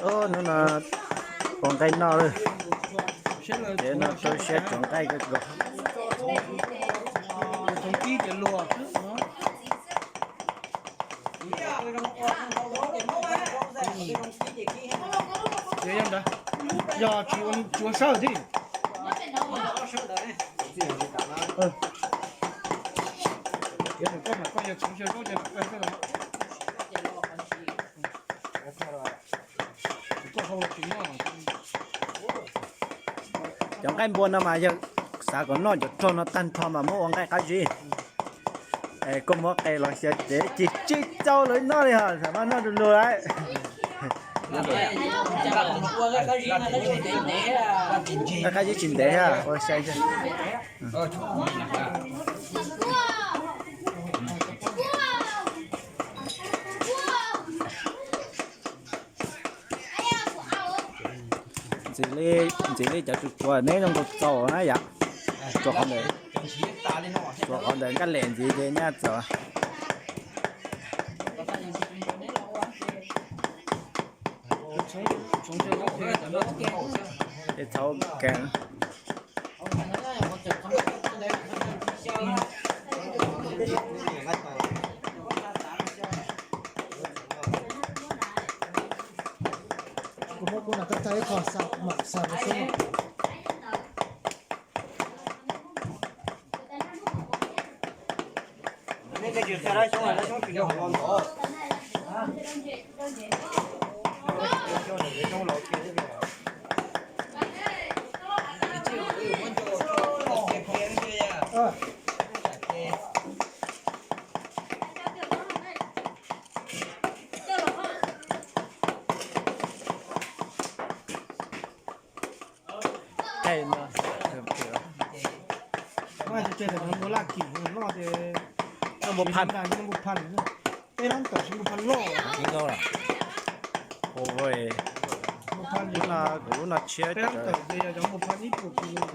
Hnub no ua nqaij noj lawm. Ces no rau siab tsuav nqaij kawg nkaus. Yog tsuav sawb thiab. Cov nqaij npua no mas yog xav kom noj cov rog no tag nrho mas muab ua nqaij qab zib. Koj muab qe los xyaw ces cig tsib txaus lawv noj li hos, maj noj du lug lawm. Nqaij qab zib tsis ntev thiab, ua sai. Ntxiv li cov tsuas tsuas neb zoo nkaus txaus na yom. Tsuas qhov ntawd, tsuas qhov ntawd nkaj lem ntxiv ces nyaj txaus. Ces txhau kev. Kuv muab kuv na koj tag ib qho mam xa rau xwb. Npua laj kim noj ces npua phaj, npua phaj, peb lab tawm npua phaj loj. Kuv lub no tshiab. Peb lab tawm ces yog cov npua phaj ib puas kis.